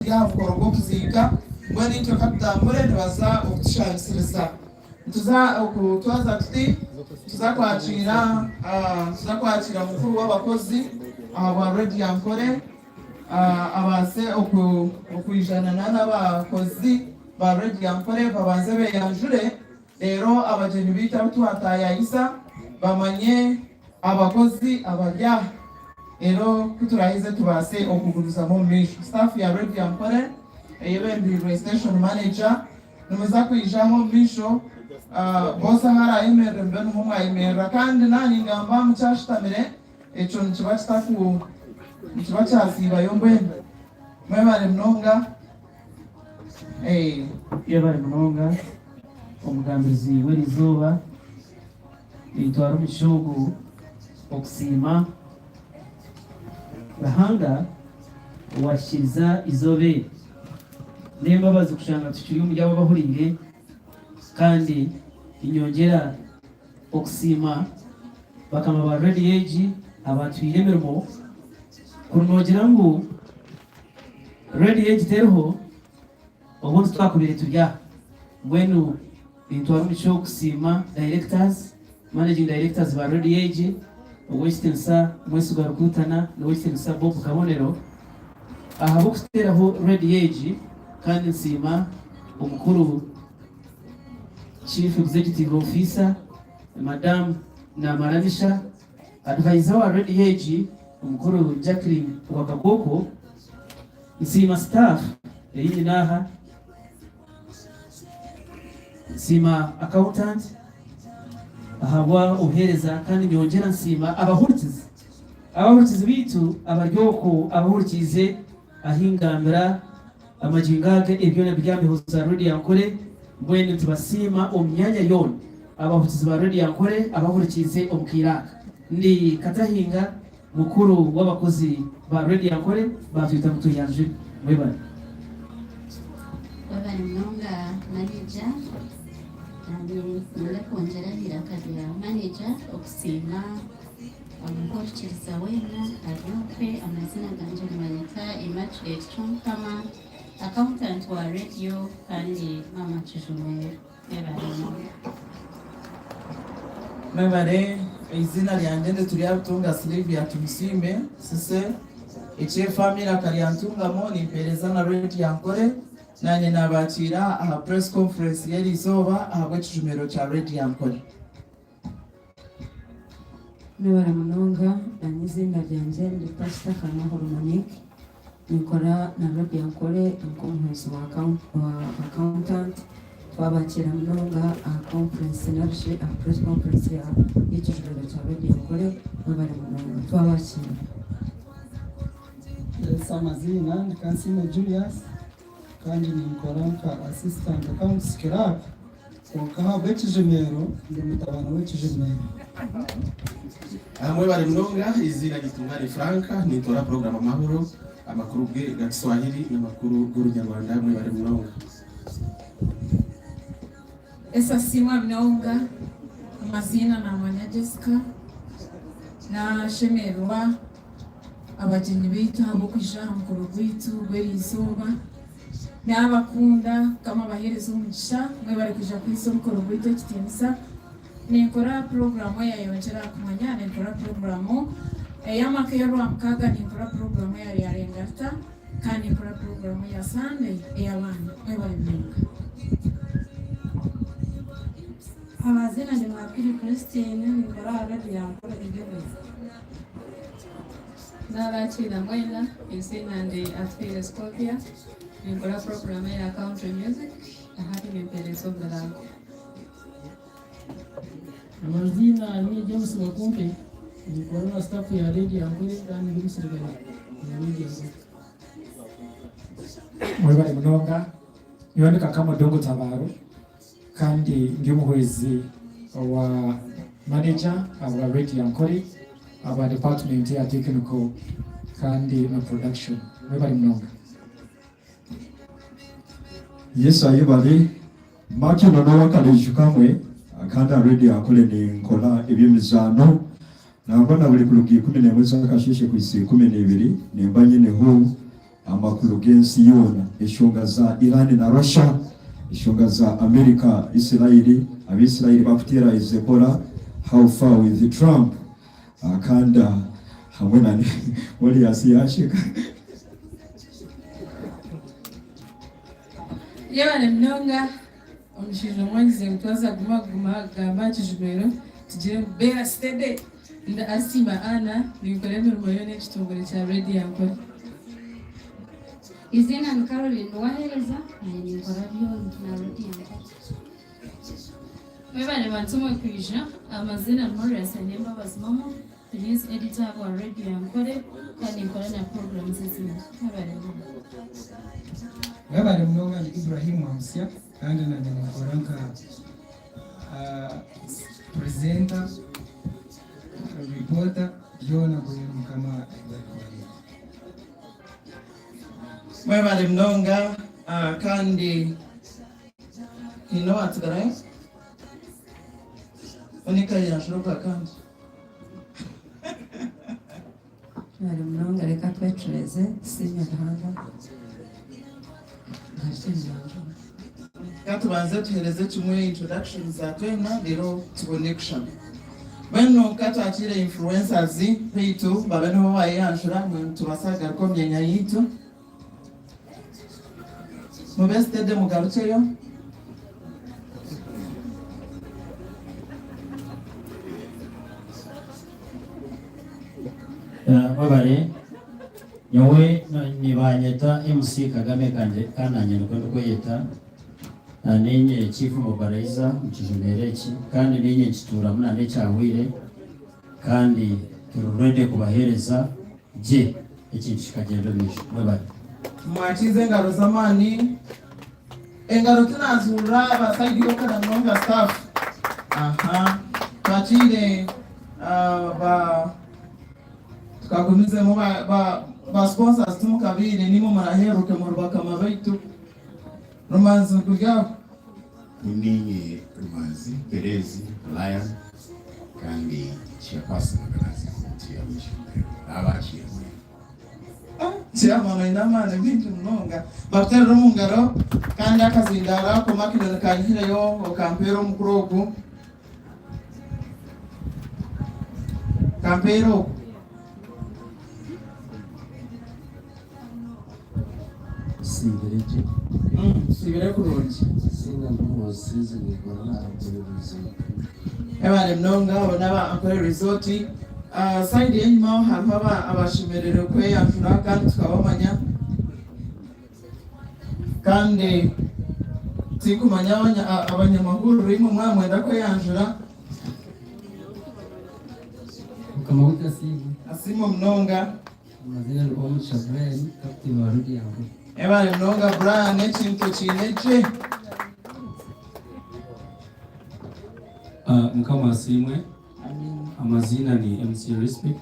Turi aha mukoro gw'okuziika, mbwenu itwe ka tutambure nibaza okutushagisiriza. Nituza okutwaza tuti, nituza kwakiira nituza kwakiira mukuru w'abakozi ahabwa Radio Ankole abaase okwijana n'abakozi ba Radio Ankole babanze beyanjure reero abagyenyi baitu abu twataayaayisa bamanye abakozi abari aha. Reero ku turaaheze tubaase okugumizamu omu maisho. Staff ya Radio Ankole eyebembeirwe Station Manager nimuza kwija aha omu maisho. Boss ahu araayemerere mube nimwo mwayemerera kandi naaba ningamba mukyashutamire ekyo nikiba kitaku nikiba kyasiibayo mbwenu. Mwebare munonga. Yebare munonga omugambirizi w'erizooba. Nintwara omugisha ogu okusiima Ruhanga owahikiriza eizooba eri n'embabazi kushanga tukiri omuri abo abahuriire kandi ninyongyera okusiima bakama ba rediyo egi abaatuhaire emirimo kuri noogira ngu rediyo egi teriho obundi titwakubaire turi aha mbwenu Nintwara omugisha ogu kusiima Directors, Managing Directors ba Radio egi, Ow'ekitinisa Mwesigwa Rukutana n'Ow'ekitinisa Bob Kabonero ahabw'okututeeraho Radio egi kandi nsiima omukuru Chief Executive Officer Madam Namara Nisha, Advisor wa Radio egi omukuru Jacqueline Rwakakooko, nsiima staff ei nyine aha. Nsiima accountant ahabwa obuheereza kandi nyongyera nsiima abahurikizi. Abahurikizi baitu abari okwo abahurikiize ahi ngambira amagingo aga ebi byona biri aha mbeho za Radio Ankole mbwenu nitubasiima omu myanya yoona abahurikizi ba Radio Ankole abahurikiize omu kaire aka. Ndi Katahinga Mukuru w'abakozi ba Radio Ankole baatwita ngu tweyanjure. Mwebare. Webare munonga manager nanye niinyenda kwongyera aha iraka rya manager okusiima omuhurikiriza weena ari okwe amazina gangye nibanyeta Immaculate Kyomukama accountant wa radio kandi maama Kijumero. Mwebare munonga. Mwebare, eiziina ryangye ndi Turyarutunga Sylvia Tumusiime Sise, eky'efaamu eiraka rya Ntungamo, nimpeereza na Radio Ankole, naanye naabakiira aha press conference y'eriizooba ahabw'ekijumiro kya Radio Ankole. Mwebare munonga, nanye eiziina ryangye ndi Pastor Kanahoro Monique, ninkora na Radio Ankole nk'omuhwezi wa accountant, twabakiira munonga aha conference narishi aha press conference y'ekijuriro kya Radio Ankole, mwebare munonga twabakiira. Yes, amaziina ndi Kansiime Julius kandi ninkora nka assistant accounts clerk Kwonka ahabw'ekijumiro, ndi mutabani w'ekijumiro. Mwebare munonga, eiziina Gitungane Frank, nintoora puroguramu Amahoro, amakuru ga Kiswahili n'amakuru g'Orunyarwanda. Mwebare munonga. Esasiimwa munonga, amaziina namanya Jessica, nashemererwa abagyenyi baitu ahabw'okwija aha mukoro gwaitu gw'eriizooba. Nabakunda, Mukama abahereze omugisha, mwebare kwija kuhaisa omukoro gwaitu ekitiinisa. Ninkora puroguramu eya Yongyera aha Kumanya, ninkora puroguramu ey'amaka ey'Orwamukaaga, ninkora puroguramu eya Ryarengarita, kandi ninkora puroguramu eya Sunday ey'abaana. Mwebare munonga. Amazina ndi Mwapiri Christine ninkora aha radio ya Ankole Ibebezi. Naabakiira mwena, eiziina ndi Atwine Scovia, ninkora puroguraamu eya Country Music ahari nimpeereza omurango. Amaziina ni James Bakumpe, ninkora na staff ya Radio Ankole kandi ndi omusirikare omu Radio Ankole. Mwebare munonga. Nyowe ndi Kakama Odongo Tabaro kandi ndi omuhwezi wa manager ahabwa Radio Ankole ahabwa department eya technical kandi na production. Mwebare munonga. Yesu ayebare. Mark ono n'owakareju kamwe kandi aha Radio Ankole ninkora eby'emizaano nangwa na buri kuruga 11 z'akasheeshe kuhitsya 12 nimba nyineho. Amakuru g'ensi yoona, enshonga za Iran na Russia, enshonga za America, Israel, Abaisraeli bakuteera Hezbollah, how far with Trump, kandi hamwe na Morias yasheka. Yebare munonga omushaija omwe agize ngu twaza kuguma kuguma kugamba aha kijumiro tugire ngu beera steady. Ndi Asiima Anna ninkora emirimo yoona ekitongore kya Radio Ankole. Eiziina ni Caroline Wahereza naanye ninkora byona na Radio Ankole. Mwebare bantu mwe kwija, amaziina ni Morias Ainembabazi Momo, ndi news editor wa Radio Ankole kandi ninkora na programs ezindi. Mwebare munonga. Mwebare munonga ndi Ibrahim Wamusya kandi nanye ninkora nka Presenter, reporter byona mbwenu mukama ayebare kubarinda. Mwebare munonga kandi haine owatsigarayo? Onika yanjura obwa kandi. Mwebare munonga reka twecureze tusiime Ruhanga. Ka tubanze tuhereze kimwe introductions za twena reero tubone kushaba. Mbwenu ka twakiire influencers baitu babe nibo bayeyanjura mbwenu tubaase kugaruka omu myanya yaitu. Mube steady mugarukyeyo. Mwebare, nyowe nibanyeta MC Kagame kandi nanye nikwo ndikweyeta. Ninye Chief Mobilizer omu kijumiro eki kandi ninye nkituuramu nana ekyahweire kandi turi ready kubaheereza gye ekintu kikagyenda omu maisho. Mwebare. Mwakiize engaro z'amaani. Engaro tinazihurira aba side yoka na munonga staff. Aha. Twakiire ba tukagumizemu ba ba ba sponsors timukabaire nimwe muraheruke muri bakama baitu. Rumanzi guri aho. Ninye Rumanzi Perezi Lion kandi Chairperson Organizing Committee y'Ab'eishomero n'abakiire mwena. Chairman aine amaani maingi munonga. Bakuteerere omu ngaro kandi akazindaaro ako Macklin kanyihireyo okampeera omukura ogu. Kampeere ogu. Siibire gye. Siibire kurungi. Singa ndi omusiizi ninkora na Ankole Resort. Mwebare munonga abo n'aba Ankole Resort. Side y'enyima aho hariho abashemereire kweyanjura kandi tukabamanya. Kandi tinkumanya abanyamahurire imwe mwaba mwenda kweyanjura. Mukama waitu asiimwe. Asiimwe munonga. Amazina ni Omugisha Brian, kaputeni wa Rudyango. Mwebare munonga Brian ekintu okiine gye. Mukama asiimwe. Amaziina ni MC Respect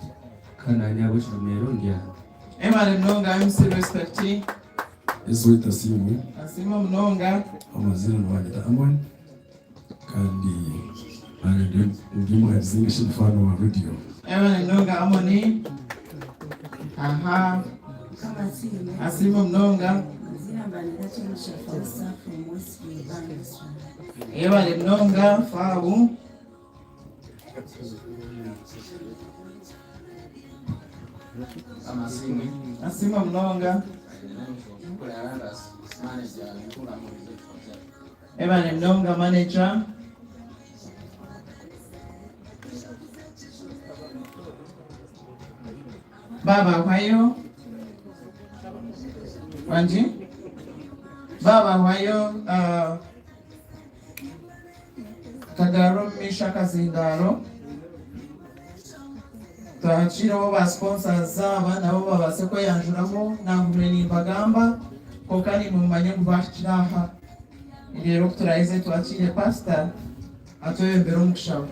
kandi nanye ahabw'ekijumiro ndi aha. Mwebare munonga MC Respect. Yesu waitu asiimwe. Asiimwe munonga. Amazina nibanyeta Amon kandi nanye ndi omuhagizi ningashi ndi fan wa radio. Mwebare munonga Amon. Aha. Mukama asiimwe. Asiimwe munonga. Amazina mbanyeta Kyomugisha Fausa from Westfield Band. Mwebare munonga Fau. Asiimwe munonga. Ebare munonga manager. Baba hwayo. Wangi? Baba hwayo. Uh, Tukagarura omu maisho akazindaaro, twakiireho ba sponsors aba nabo babaase kweyanjuramu. Nangumire nimbagamba kwonka naimwe mumanye ngu baahikire aha. Reero ku turaaheze twakiire pasita atwebembere omu kushaba.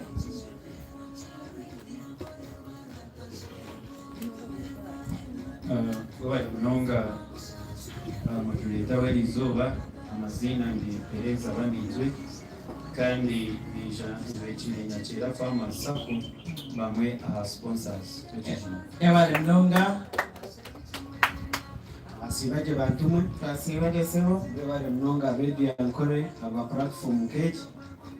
Webare munonga moderator w'eriizooba, amaziina ndi Perez Abaninzwe kandi naija niinyakiira Farmers Sacco bamwe aha sponsors b'ekijuma. Webare munonga. Mwasiiba gye bantumwe. Twasiiba gye sebo. Mwebare munonga Radio Ankole ahabwa platform nk'egi.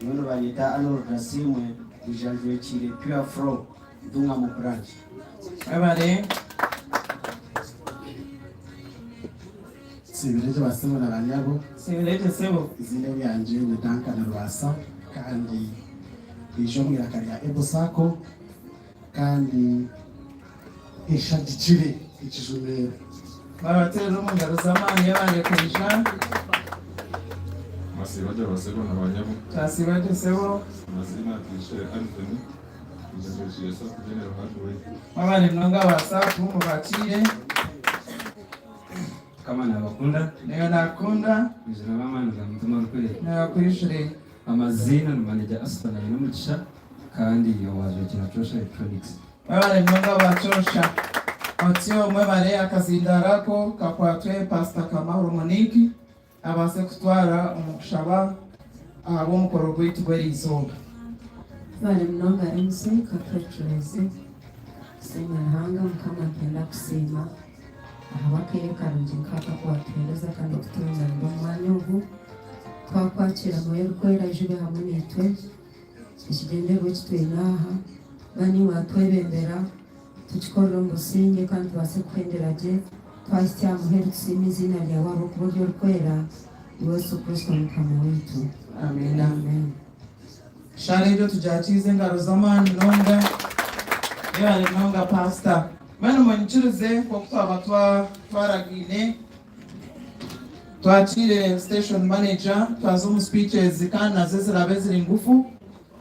Nyowe nibanyeta Arnold Asiimwe kwija njwekiire Pure Flow Ntungamo Branch. Mwebare. Nsiibire gye basebo na banyabo. Nsiibire gye sebo. Eiziina ryangye ni Duncan Rwasa kandi naija omu iraka rya Ebo Sacco kandi eshagikire ekijumero. Babateerere omu ngaro z'amaani yebare kwija. Mwasiiba gye basebo na banyabo. Twasiiba gye sebo. Amaziina Tuyishare Anthony, naija njwekiire Sapu General Hardware. Mwebare munonga aba Sapu mubakiire. Mukama nabakunda. Naiwe nakukunda. Kwizira b'amaani ga Mutima Orikwera. Naiwe akwijure. Amaziina ni Manager Aston Ainomugisha kandi owajwekyera Chosha Electronics. Mwebare munonga ba Chosha. Otyo mwebare akazindaaro ako kakwatwe Pastor Kamahoro Monique abaase kututwara omu kushaba ahabw'omukoro gwaitu gw'eriizooba. Mwebare munonga MC Katwecureze. Siima Ruhanga Mukama nitwenda kusiima ahabw'akaire karungi nk'aka aku watuheereza kandi okuturundanira omu mwanya ogu. Twakwakiira Mwoyo Orikwera aije obe hamwe naitwe. Ekigyendererwa eki twine aha, ba niiwe watwebembera tukikorere omu busingye kandi tubaase kuhendera gye. Twahitsya aha muheru tusiime eiziina ryawe ahabw'okuba ori Orikwera, iwe Yesu Kristo Mukama waitu. Amiina. Amen. Eshara egyo tugyakiize engaro z'amaani munonga. Yebare munonga pastor. Mbwenu munyikirize nk'oku twaba twaragaine twakiire station manager twaza omu speeches kandi nazo eziraabe ziri ngufu.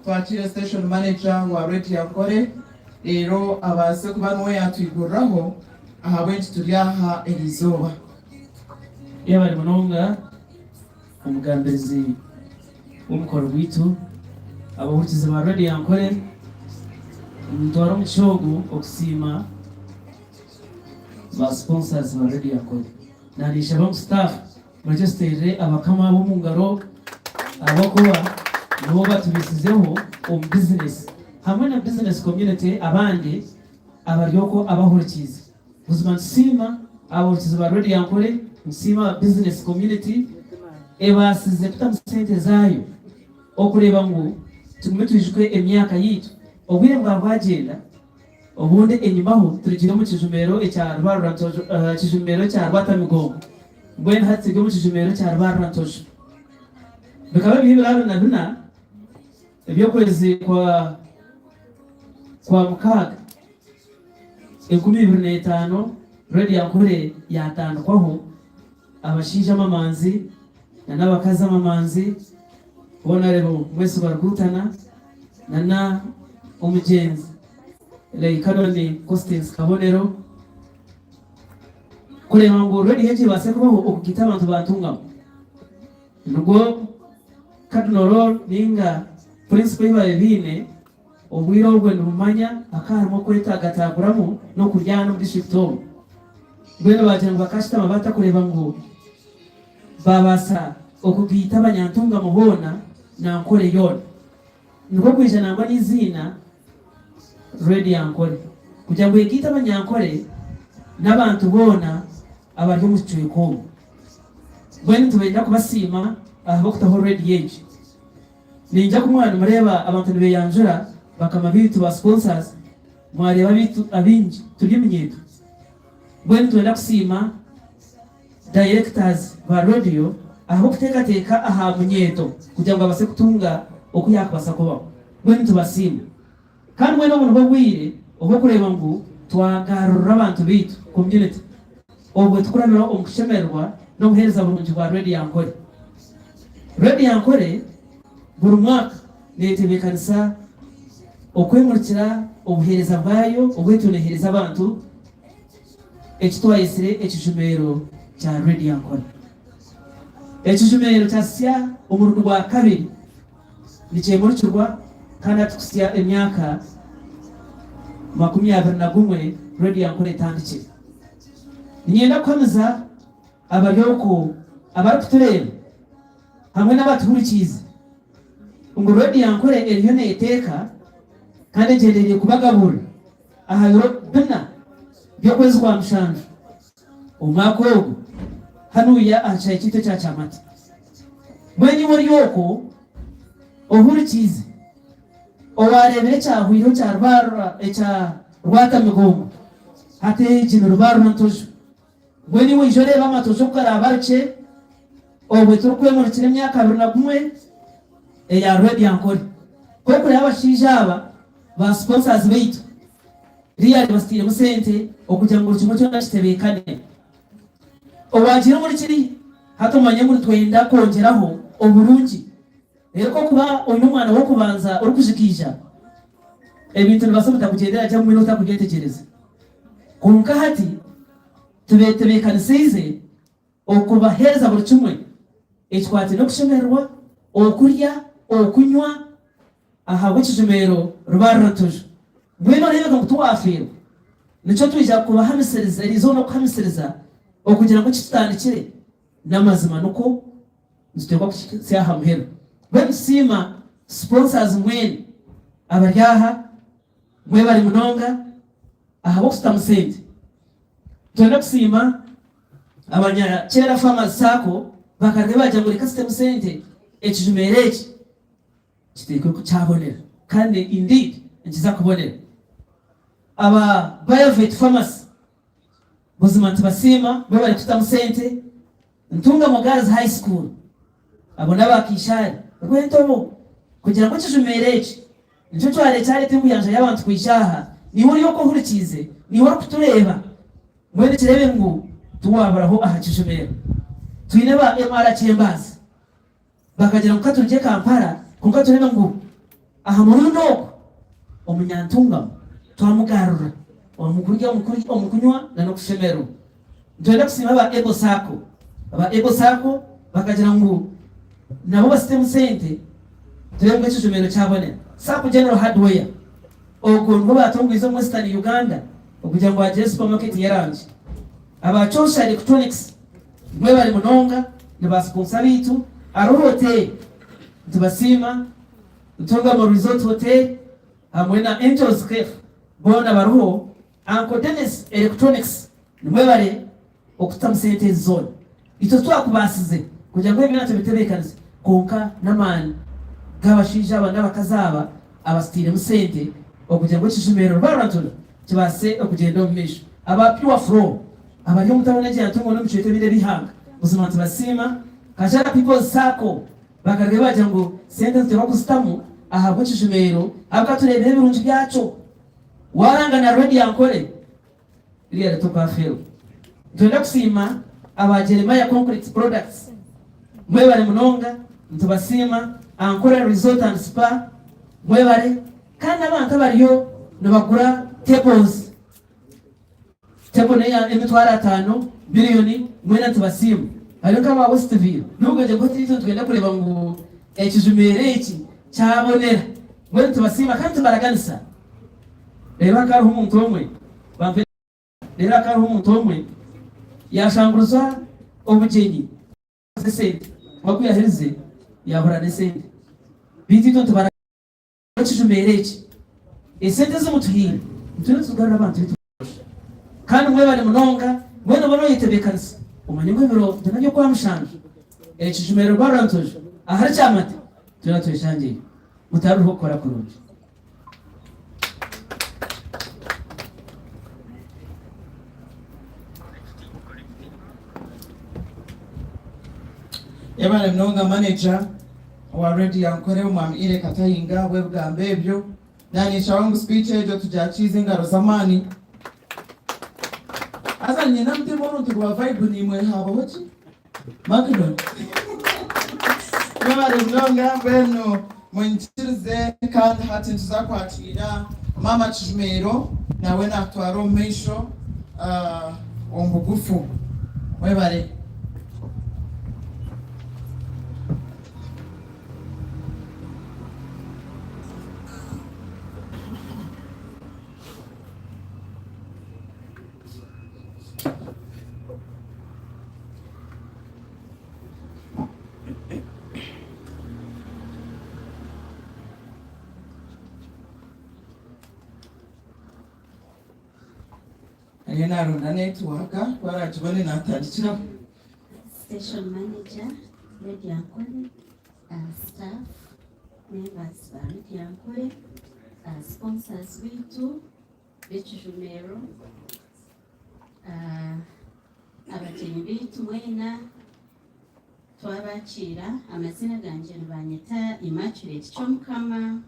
Twakiire station manager wa Radio Ankole reero abaase kuba niwe yaatwiguriraho ahabw'enki turi aha eriizooba. Yebare munonga omugambirizi w'omukoro gwaitu, abahurikizi ba Radio Ankole, nintwara omugisha ogu okusiima ba sponsors ba Radio Ankole. Naninshaba ngu staff murekye tuteerere abakama abo omu ngaro ahabw'okuba nibo batubiisizeho omu business hamwe na business community abandi abari okwo abahurikiize. Buzima nitusiima abahurikizi ba Radio Ankole, nitusiima aba business community ebaasize kutamu sente zaayo okureeba ngu tugume twijuke emyaka yaitu. Obwire bwaba bwagyenda obundi enyimaho turugire omu kijumero ekya Rwarurantojo ekijumero ekya Rwatamigongo mbwenu hati turi omu kijumero ekya Rwarurantojo. Bikaba biri ebiro abiri na bina eby'okwezi kwa kwa mukaaga. 2005 Radio Ankole yaatandikwaho abashaija amamanzi na n'abakazi amamanzi boona reero Mwesigwa Rugurutana na na omugyenzi Leikanoni Constance Kabonero kureeba ngu Radio egi ebaase kubaho okugaita abantu ba Ntungamo. Nibwo Cardinal Role ninga Principle ei baabaire baine Obwire obwe nibumanya hakaba harimu okwetagataguramu n'okuryana omu disiturikiti omu. Mbwenu baagira ngu bakashutama batakureeba ngu baabaasa okugaita abanyantungamo boona na Ankole yoona. Nikwo kwija nangwa n'eiziina Radio Ankole kugira ngu egaite abanyankole n'abantu boona abari omu kicweka omu. Mbwenu nitubenda kubasiima ahabw'okutaho Radio egi. Niinyija kumwaba nimureeba abantu nibeyanjura bakama baitu ba sponsors mwareeba abaitu abaingi turi eminyeeto mbwenu nitwenda kusiima directors ba radio ahabw'okuteekateeka aha munyeeto kugira ngu abaase kutunga oku yaakubaasa kubaho mbwenu nitubasiima kandi mbwenu obu nibwo bwire obw'okureeba ngu twagarurira abantu baitu community obwo tukurabira omu kushemererwa n'obuheereza burungi bwa Radio Ankole. Radio Ankole buri mwaka neetebeekanisa okwemurikira obuheereza bwayo obu etyo neeheereza abantu eki twayetsire ekijumeero kya Radio Ankole. Ekijumeero kyasya omurundi gwa kabiri nikyemurikirwa kandi hati kuhitsya emyaka 21 Radio Ankole etandikire. Niinyenda kuhamiza abari okwo abarikutureeba hamwe n'abatuhurikiize ngu Radio Ankole eriyo neeteeka kandi egyendereire kubagaburira aha biro bina by'okwezi kwa mushanju omwaka ogu. Hanuuya aha kishaayi kyaitu ekya Kyamata. Mbwenu iwe ori okwo ohurikiize, owaareebire ekyahweireho ekya Rubarura ekya Rwatamigongo, hati egi ni Rubarura Ntojo. Mbwenu iwe ija oreebe amatojo oku garaabe arikye, obwe turikwemurikira emyaka 21 eya Rwebyankore. Ku orikureeba abashaija aba ba sponsors baitu, really basitairemu sente okugira ngu buri kimwe kyona kitebeekane. Owaagiire omuri kiri, hati omanye ngu nitwenda kwongyeraho oburungi. Reero ku orikuba oine omwana w'okubanza orikujigaija, ebintu nibibaasa butakugyendera gye hamwe n'otakubyetegyereza. Kwonka hati tubetebeekanisiize okubaheereza buri kimwe ekikwataine n'okushemererwa, okurya, okunywa, ahabw'ekijumeero ruba rutuju. Mbwenu oreebeka ngu tiwaafeerwa. Nikyo twija kubahamisiriza eriizooba n'okuhamisiriza okugira ngu eki tutandikire n'amazima nikwo nituteekwa kukihitsya aha muheru. Mbwenu nitusiima sponsors mwena abari aha, mwebare munonga ahabw'okututamu sente. Nitwenda kusiima abanya Kyera Farmers Sacco bakarugayo baagira ngu reka tutemu sente ekijumeero eki kiteekwe ku kyabonera kandi indeed nikiza kubonera. Aba Biovet Pharmacy buzima nitubasiima mwebare kututamu sente. Ntungamo Girls High School abo n'aba Kishari Rwentobo kugira ngu ekijumeero eki nikyo kyareta kyareta enkuyanja y'abantu kwija aha niiwe ori okwo ohurikiize niiwe orikutureeba mbwenu kireebe ngu tiwaburaho aha kijumeero. Twine ba MR Chambers Bakagira ngu ka turugye Kampala kwonka tureebe ngu aha murundi ogu omunyantungamo twamugarura omu kurya, omu kunywa na n'okushemererwa. Nitwenda kusiima aba Ebo Sacco. Aba Ebo Sacco bakagira ngu nabo basitemu sente tureebe ngu ekijumiro kyabonera. Sacco General Hardware, ogwo nibo baatongwize omu Western Uganda okugira ngu bagire supermarket y'erangi. Aba Chosha Electronics, Mwebare munonga ni ba sponsor baitu Aroho Hotel nitubasiima, Ntungamo Resort Hotel hamwe na Angels Cafe boona bariho, Uncle Denis Electronics nimwebare okutamu sente ezi zoona. Itwe titwakubaasize kugira ngu ebi byona tubitebeekanise kwonka n'amaani g'abashaija aba n'abakazi aba abasitairemu sente okugira ngu ekijumero Rubaranturi kibaase okugyenda omu maisho. Aba Pure Flow Abari omu tauni egi ya Ntungo n'omu bicweka ebindi eby'eihanga buzima nitubasiima. Kajara People's Sacco bakarugayo baagira ngu sente nituteekwa kuzitamu ahabw'ekijumeero ahabw'okuba tureebire ebirungi byakyo. Waaranga na Radio Ankole really tokaafeerwa. Nitwenda kusiima aba Jeremiah Concrete Products mwebare munonga nitubasiima. Ankole Resort and Spa mwebare kandi n'abantu abariyo nibagura tables. Table neya emitwaro atano, million, mwena nitubasiima. Hariho nk'aba Westville nobwegye ngu hati itwe nitwenda kureeba ngu ekijumeero eki kyabonera. Mbwenu nitubasiima kandi nitubaraganisa. Reero hakaba hariho omuntu omwe bampe reero hakaba hariho omuntu omwe yashanguruza obugyenyi esente kwonka kuyaherize yabura n'esente. Beitu itwe nitubaraganisa. Ekijumeero eki, esente ezi mutuhaire nitwenda tuzigarure abantu baitu busha. Kandi mwebare munonga, mbwenu obe noyetebeekanisa omanye ngu ebiro byona by'Okwamushanju, ekijumeero Rwarantojo ahari Kyamate twena tweshangyeyo. Mutariruha okukora kurungi. Yebare munonga manager owa Radio Ankore Omwami Ireh Katahinga ahabw'ebigambo ebyo. Naninshaba ngu speech egyo tugyakiize engaro z'amaani. Haza nyine omutima oruntu rwa vibe naimwe habaho ki? Macdon. Mwebare munonga mbwenu munyikirize kandi hati nituza kwakiira Maama Kijumeiro nawe nakutwara omu maisho omu bugufu. Mwebare. Ariyo naronda netiwaaka ku araagibone naatandikiraho. Station manager Radio Ankole, staff members ba Radio Ankole, sponsors baitu b'ekijumero, abagyenyi baitu mwena twabakiira. Amazina gangye nibanyeta Immaculate Kyomukama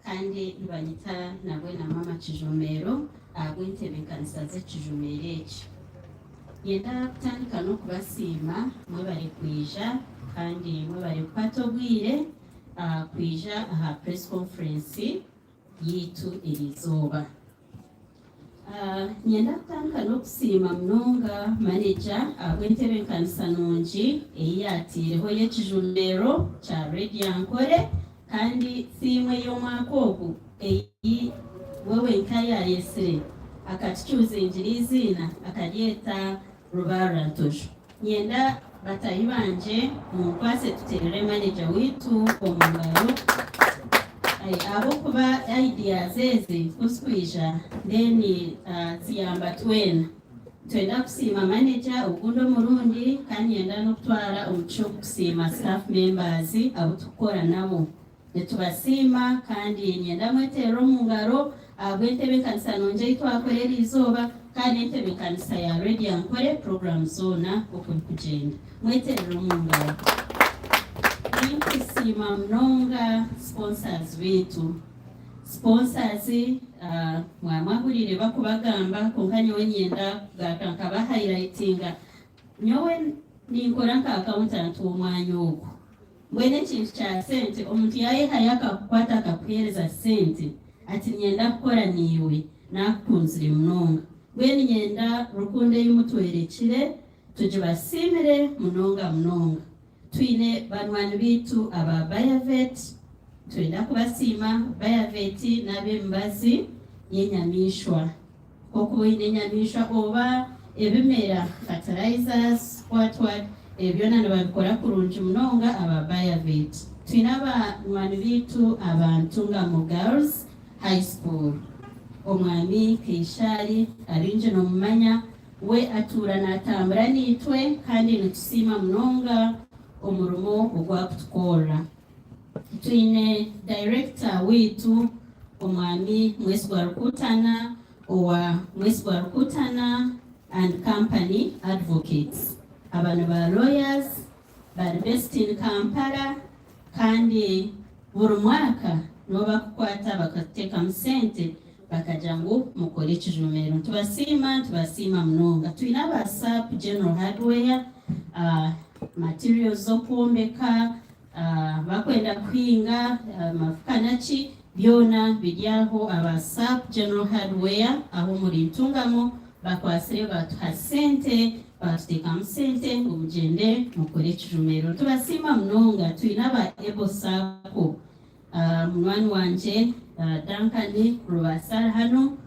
kandi nibanyeta nabwe na Mama Kijumero ahabw'entebeekanisa z'ekijumero eki. Nyenda kutandika n'okubasiima mwebare kwija kandi mwebare kukwata obwire kwija aha press conference yaitu eriizooba. Niinyenda kutandika n'okusiima munonga maneja ahabw'entebeekanisa nungi ei yaataireho y'ekijumbeero kya Radio Ankole kandi tiimu ey'omwaka ogu ei we wenka yaayetsire akatucuuzingira eiziina akaryeta Rubarura Ntojo. Niinyenda bataahi bangye munkwatse tuteerere maneja waitu omu ngaro ahabw'okuba ideas ezi ku zikwija then ziyamba twena. Nitwenda kusiima maneja ogundi omurundi kandi niinyenda n'okutwara omugisha ogu kusiima staff members abu turikukora nabo. Nitubasiima kandi niinyenda mweteerere omu ngaro ahabw'entebeekanisa nungi ei twakora eri izooba kandi n'entebeekanisa ya Radio Ankole puroguraamu zoona oku erikugyenda. Mweteerere omu ngaro. Ninkusiima munonga sponsors baitu. Sponsors mwaba mwahuriire bakubagamba kwonka nyowe niinyenda kugaruka nkaba highlightinga. Nyowe ninkora nka accountant w'omwanya ogu. Mbwenu ekintu kya sente omuntu yayehayo akakukwata akakuhereza sente ati niinyenda kukora naiwe nakukunzire munonga. Mbwenu niinyenda rukundo ei mutworekire tugibasiimire munonga munonga. Twine banywani baitu aba Bayavet nitwenda kubasiima, Bayavet n'ab'emibazi y'enyamaishwa. Nk'okuba oine enyamaishwa oba ebimera, fertilizers, what what, ebyo byona nibabikora kurungi munonga aba Bayavet. Twine abanywani baitu aba Ntungamo Girls High School. Omwami Keishari abaingi nomumanya, we atuura natambura naitwe kandi nitusiima munonga omurimo ogu arikutukorera. Twine Dayirekita waitu Omwami Mwesigwa Rukutana owa Mwesigwa Rukutana and Company Advocates. Aba ni ba lawyers bari based in Kampala kandi buri mwaka nibo bakukwata bakatuteekamu sente bakagira ngu mukore ekijumiro. Nitubasiima, nitubasiima munonga. Twine aba Sap General Hardware, materials z'okwombeka, Bakwenda kuhinga amafuka naki byona biri aho aba Sap General Hardware aho omuri Ntungamo bakwatsire batuha sente batutekamu sente ngu mugyende mukore ekijumero. Nitubasiima munonga twine aba Ebo Sacco munywani wangye Duncan Rubasa ari hanu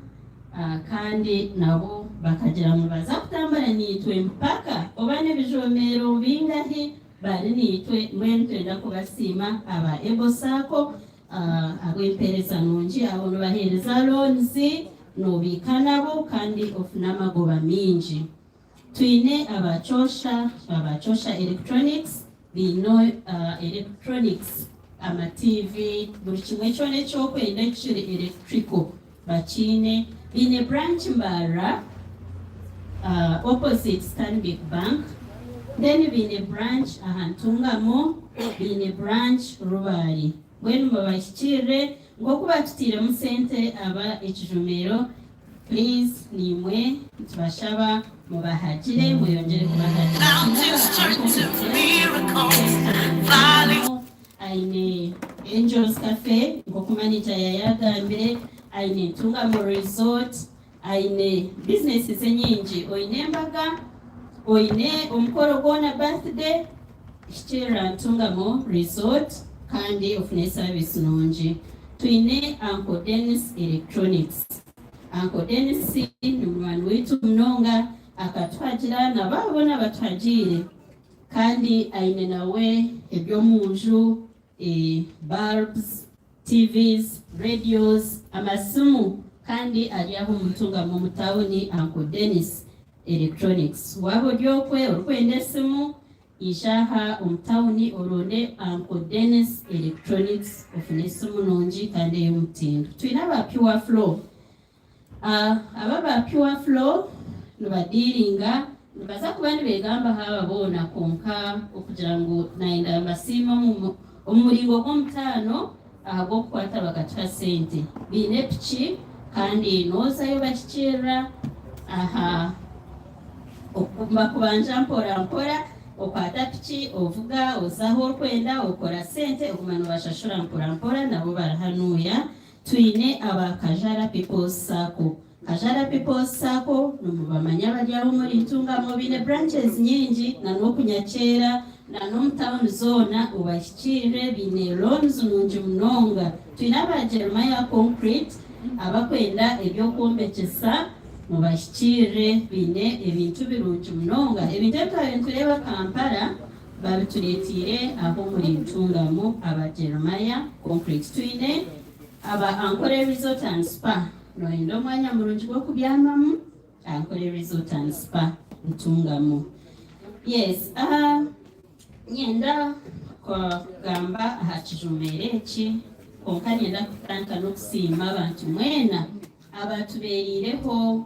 kandi nabo bakagira ngu nibaza kutambura naitwe mpaka oba n'ebijomero bingahi Bari naitwe mbwenu nitwenda kubasiima aba Ebo Sacco ahabw'empeereza nungi abo nibaheereza loans nobiika nabo kandi ofune amagoba maingi. Twine aba Chosha, aba Chosha Electronics baine electronics ama TV buri kimwe kyona eki okwenda ekiri electrical bakiine. Baine branch Mbarara opposite Stanbic Bank, then baine branch aha Ntungamo, baine branch Rubare. Mbwenu mubahikirire nk'oku batutairemu sente aba ekijumiro, please naimwe nitubashaba mubahagire mweyongyere kubahagira. Aine Angels Cafe nk'oku manager yayagambire, aine Ntungamo Resort, aine bizinesi ze nyingi. Oine embaga, oine omukoro gwona birthday, hikirira Ntungamo Resort kandi ofune service nungi. Twine Uncle Denis Electronics. Uncle Denis ni munywani waitu munonga, akatuhagira na baabo boona abatuhagiire. Kandi aine nawe eby'omunju, bulbs, TVs, radios, amasimu kandi ari aho omu Ntungamo omu tauni Uncle Denis Electronics. Waaba ori okwe orikwenda esimu, Ija aha omu tawuni oronde Uncle Denis Electronics ofune esimu nungi kandi ey'omutindo. Twine aba Pure Flow. Aba aba Pure Flow nibadiiringa, nibaza kuba nibeegambaho aba boona kwonka okugira ngu nayenda mbasiime omu muringo gw'omutaano ahabw'okukwata bakatuha sente. Baine piki kandi noozayo bahikiirira aha Bakubanja mpora mpora, okwata piki ovuga oza ahu orikwenda, okora sente oguma nobashashura mpora mpora nabo bari hanuya. Twine aba Kajara People's Sacco. Kajara People's Sacco nimubamanya bari aho omuri Ntungamo baine branches nyingi na n'okunyakyera na n'omu town zoona obahikiirire baine loans nungi munonga. Twine aba Jeremiah Concrete abakwenda eby'okwombekyesa Mubahikiirire baine ebintu birungi munonga. Ebintu ebi twabaire nitureeba Kampala babitureeteire aha omuri Ntungamo aba Jeremiah Concrete. Twine aba Ankole Resort and Spa. Nooyenda omwanya murungi gw'okubyamamu? Ankole Resort and Spa, Ntungamo. Yes, aha nyenda kugamba aha kijumeero eki kwonka nyenda kutandika n'okusiima abantu mwena Abaatubeereireho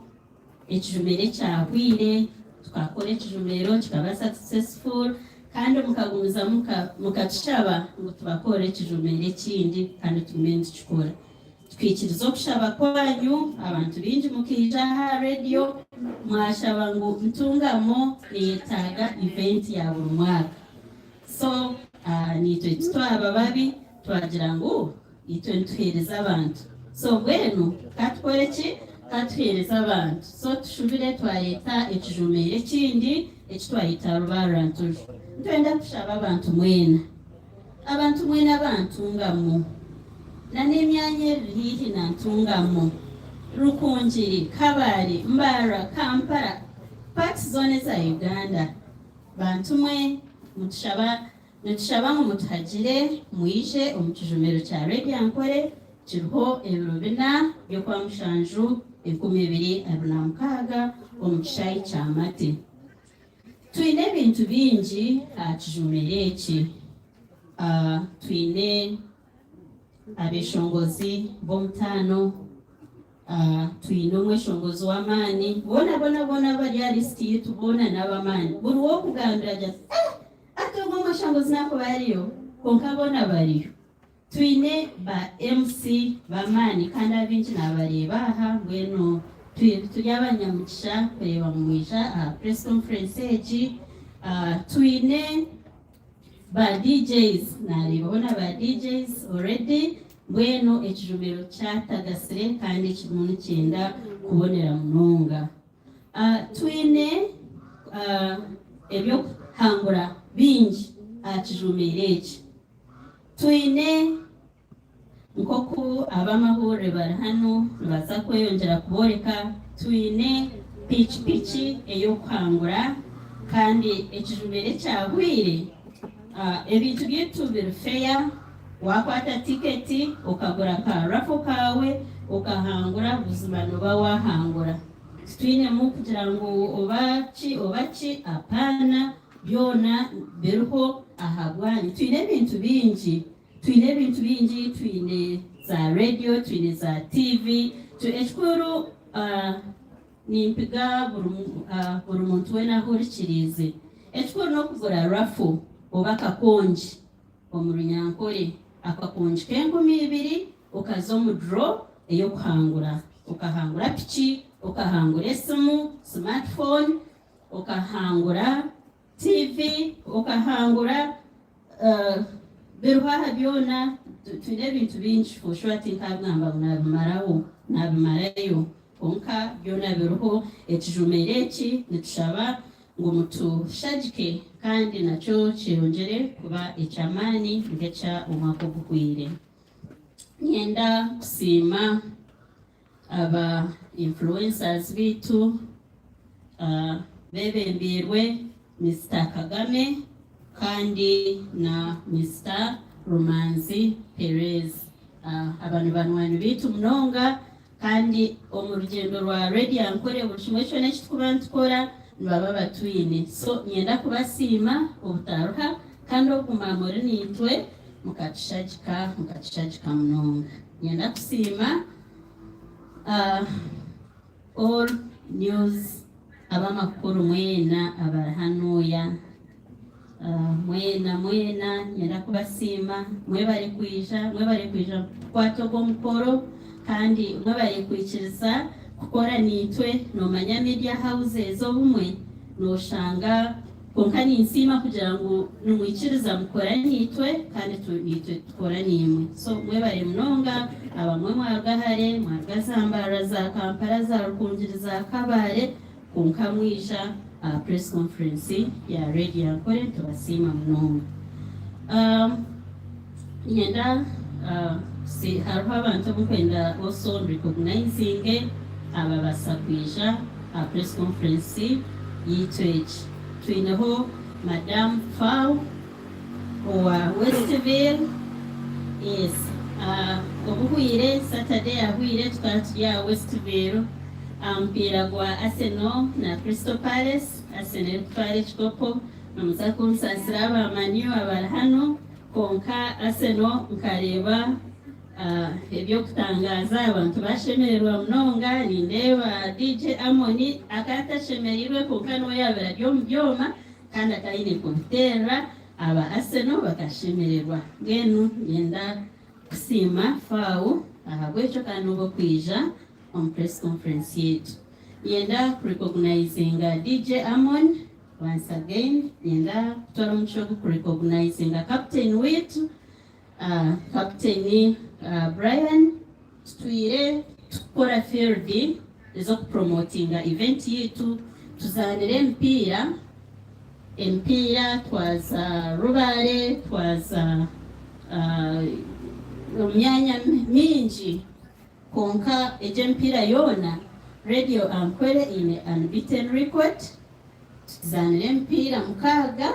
ekijumero ekyahweire, tukakora ekijumero kikaba successful kandi mukagumizamu mukatushaba ngu tubakorere ekijumero ekindi kandi tugume nitukikora. Tukaikiriza okushaba kwanyu, abantu baingi mukaija aha radio mwashaba ngu Ntungamo neyetaaga event ya buri mwaka. So naitwe titwaba babi twagira ngu Itwe nituheereza abantu. So mbwenu ka tukore ki? Ka tuheereze abantu. So tushubire twareeta ekijumeiro ekindi eki twayeta Rubarra Ntuju. Nitwenda kushaba abantu mwena, abantu mwena aba Ntungamo na n'emyanya eriri haihi na Ntungamo, Rukungiri, Kabale, Mbarara, Kampala, parts zoona eza Uganda, bantu mwe mutushaba Nitushaba ngu mutuhagire mwije omu kijumiro kya Radio Ankole kiriho ebiro bina by'Okwamushanju 2026 omu kishaayi kya Mate. Twine ebintu bingi aha kijumiro eki. Twine abeshongozi b'omutaano, Twine omweshongozi w'amaani. Boona boona boona abari aha lisiti yaitu boona n'ab'amaani. Buri w'okugambira agira ati, Eh! Ati ogwo omweshongozi naakuba ariyo? Kwonka boona bariyo. Twine ba MC b'amaani kandi abaingi naabareeba aha. Mbwenu turi abanyamugisha kureeba ngu mwija aha press conference egi. Twine Ba DJs nareebaho na ba DJs already mbwenu ekijumiro kyatagasire kandi kirimu nikyenda kubonera munonga. Twine eby'okuhangura bingi aha kijumiro eki. Twine Nk'oku ab'amahurire bari hanu nibaza kweyongyera kubooreka, twine pikipiki ey'okuhangura kandi ekijumiro ekyahweire, ebintu byaitu biri feya, waakwata tiketi okagura ka raffle kaawe okahangura buzima nooba waahangura. Titwinemu kugira ngu oba ki oba ki, apaana, byona biriho ahabwanyu. Twine ebintu bingi. Twine ebintu bingi, twine za radio, twine za TV, ekikuru nimpiga buri muntu weena ahurikiriize, ekikuru n'okugura raffle oba akakongi omu Runyankore, akakongi k'enkumi ibiri okaza omu draw ey'okuhangura, okahangura piki, okahangura esimu, smart phone, okahangura TV, okahangura Biriho aha byona twine ebintu bingi for sure tinkabigamba ngu nabimaraho nabimarayo kwonka byona biriho ekijumiro eki nitushaba ngu mutushagike kandi nakyo kyeyongyere kuba ekyamaani nk'ekya omwaka oguhweire. Niinyenda kusiima aba influencers beitu bebembeirwe Mister Kagame kandi na Mister Rumanzi Perez. Aba ni banywani beitu munonga kandi omu rugyendo rwa Radio Ankole buri kimwe kyona eki turikuba nitukora. Nibaba batwine. So niinyenda kubasiima obutaruha kandi okuguma muri naitwe mukatushagika, mukatushagika munonga. Niinyenda kusiima all news ab'amakuru mwena abari hanuuya, mwena mwena niinyenda kubasiima mwebare kwija, mwebare kwija kukwata ogu omukoro kandi mwebare kwikiriza kukora naitwe. Noomanya media houses obumwe nooshanga kwonka ninsiima kugira ngu nimwikiriza mukora naitwe kandi naitwe tukora naimwe. So mwebare munonga abamwe mwaruga hare, mwaruga za Mbarara, za Kampala, za Rukungiri, za Kabale kwonka mwija aha press conference ya Radio Ankole nitubasiima munonga. Niinyenda hariho abantu abu nkwenda also nrecognizinge ababaasa kwija aha press conference yaitu egi. Twineho Madam Fau owa Westville, yes, obuhwire Saturday ahwire tukaba turi aha Westville aha mupiira gwa Arsenal na Crystal Palace, Arsenal erikutwara ekikopo. Nimuza kunsaasira aba Man U abari hanu, kwonka Arsenal nkareeba eby'okutangaaza abantu bashemererwa munonga. Nindeeba DJ Amon akaba atashemereirwe kwonka niwe yaabaire ari omu byoma kandi akaba aine kubiteerera. Aba Arsenal bakashemererwa. Mbwenu niinyenda kusiima Fau ahabw'ekyo kandi n'obw'okwija omu press conference yaitu. Niinyenda kurecognizinga DJ Amon. Once again niinyenda kutwara omugisha ogu kurecognizinga captain waitu, Captain Brian. Tutwire tukukora field ez'okupromotinga event yaitu, tuzaanire emipiira, emipiira twaza Rubare, twaza omu myanya mingi kwonka egyo emipiira yoona Radio Ankole eine unbeaten record. Tuzaanire emipiira mukaaga,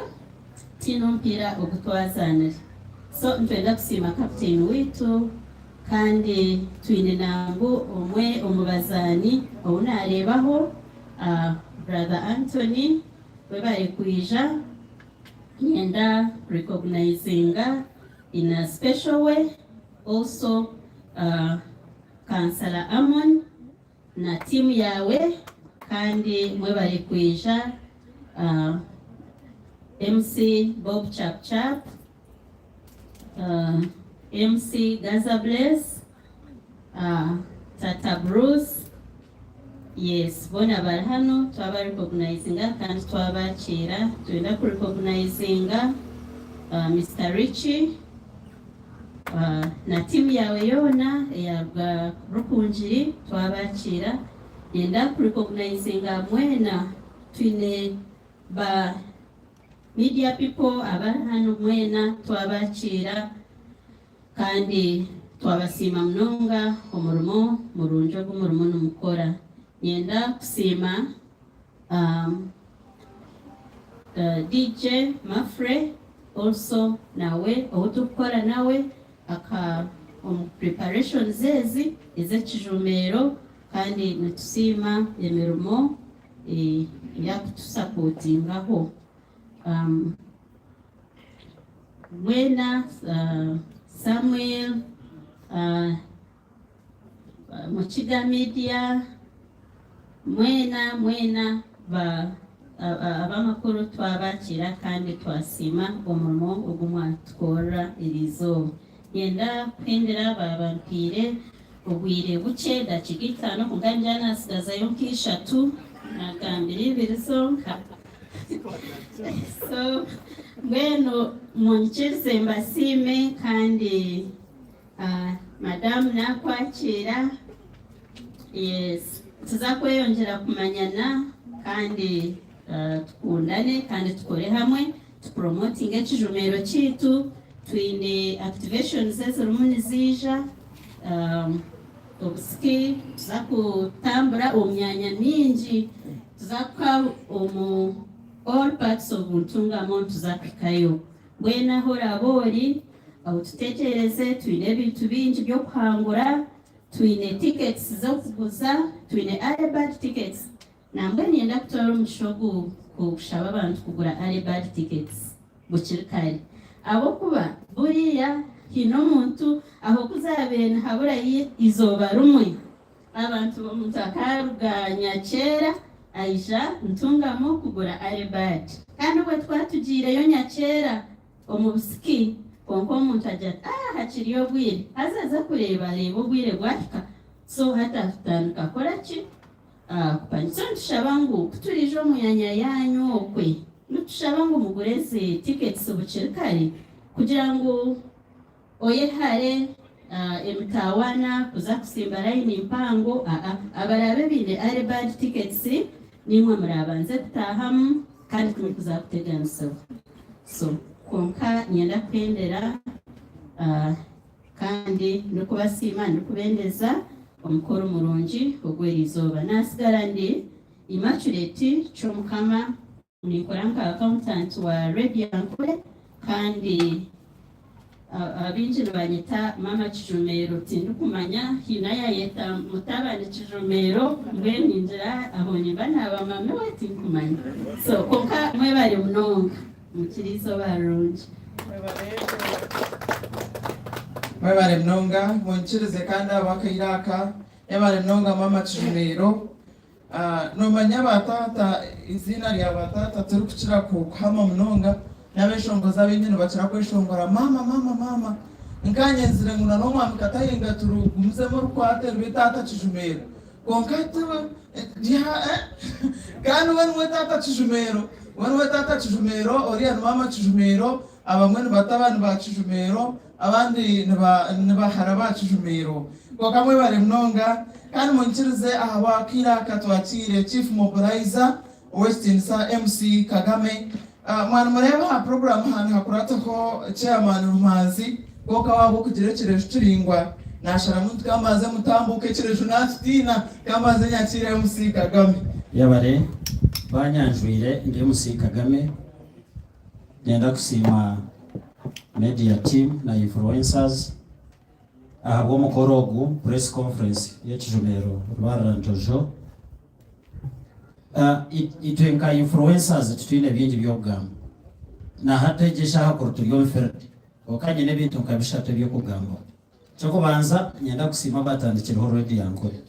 tihaine omupiira ogu twazaanire. So nitwenda kusiima kapiteini waitu kandi twine nangu omwe omu bazaani ou naareebaho, Brother Anthony, webare kwija. Niinyenda kurecognizinga in a special way also Kansala Amon. Na tiimu yaawe kandi mwebare kwija MC Bob Chap Chap, MC Gaza Blaze, Tata Bruce, yes boona bari hanu twaba recognizinga kandi twabakiira. Nitwenda ku recognizinga Mister Richie. Na tiimu yaawe yoona eyaruga Rukungiri twabakiira. Niinyenda kurecognizinga mwena twine ba media people abari hanu mwena twabakiira kandi twabasiima munonga omurimo murungi ogu murimu nimukora. Niinyenda kusiima DJ Mafre also nawe ou turikukora nawe aka omu preparations ezi ez'ekijumeero kandi nitusiima emirimo ei arikutusapotingaho. Mwena Samuel, Mukiga Media, mwena mwena ba ab'amakuru twabakiira kandi twasiima omurimo ogu mwatukorera eriizooba. Niinyenda kuhendera baabampaire obwire bukye dakiika itaano kwonka ningira naatsigazayo nk'ishatu naagambire ibiri zonka. So mbwenu munyikirize mbasiime kandi Madamu nakwakiira. Yes, tuza kweyongyera kumanyana kandi tukundane kandi tukore hamwe tupromotinge ekijumeero kyaitu. Twine activations ezirimu niziija obusiki tuza kutambura omu myanya mingi tuza kuha omu all parts of Ntungamo nituza kuhikayo. Mbwenu ahu oraabe ori, otutegyereze, twine ebintu bingi by'okuhangura, twine tickets z'okuguza, twine early bird tickets. Nambwenu niinyenda kutwara omugisha ogu kushaba abantu kugura early bird tickets bukiri kare ahabw'okuba buriya haine omuntu aho ku zaabaire nihaburayo eizooba rimwe abantu omuntu akaaruga Nyakyera aija Ntungamo kugura early bird kandi obwo twatugiireyo Nyakyera omu busiki kwonka omuntu agira ati aah hakiriyo obwire haza aza kureeba areeba obwire bwahika so hati atandika kukora ki? Kupangisa nitushaba ngu ku turiija omu myanya yaanyu okwe, nitushaba ngu mugure ezi tickets bukiri kare kugira ngu oyehare emitawaana kuza kusimba layini mpango. Abaraabe baine early bird tickets niimwe muraabanze kutaahamu kandi timurikuza kuteganisibwa. So kwonka niinyenda kuhendera Kandi ndikubasiima ndikubendeza omukoro murungi ogw'eriizooba. Naatsigara ndi Immaculate Kyomukama, ninkora nka accountant wa Radio Ankole kandi abaingi nibanyeta Mama Kijumeero tindikumanya haine ayayeta mutabani Kijumeero mbwenu ningira aho nimba naaba mami we tinkumanya so kwonka mwebare munonga. Mugire eizooba rirungi. Mwebare munonga munyikirize kandi ahabw'akaire aka. Mwebare munonga maama Kijumeiro. Nomanya ba taata eiziina rya ba taata tirikukira kuhama munonga n'abeshongozi abaingi nibakira kweshongora maama maama maama. Nkanyenzire ngu na n'omwami Katahinga turugumizemu orukwate rube taata Kijumeiro. Kwonka kandi we niwe taata Kijumeero, we niwe taata Kijumeero, oriya ni maama Kijumeero, abamwe ni batabani ba Kijumeero, abandi ni bahara ba Kijumeero. Kwonka mwebare munonga kandi munyikirize ahabw'akaire aka twakiire Chief Mobilizer Ow'ekitiinisa MC Kagame. Mwaba nimureeba aha puroguraamu aha nihakurataho Chairman Rumanzi kwonka waaba okugira ekireju kiraingwa nasharamu nti kambanze mutambuuke ekireju nakitiina kambanze nyakiire MC Kagame. Yebare banyanjwire ndi MC Kagame Niinyenda kusiima media team na influencers ahabw'omukoro ogu press conference y'ekijumiro Rwarara Ntojo. Itwe nka influencers titwine bingi by'okugamba. Na hati egi eshaaha kuri turi omu field kwonka nyine ebintu nka bishatu eby'okugambaho. Eky'okubanza niinyenda kusiima abatandikireho Radio Ankole.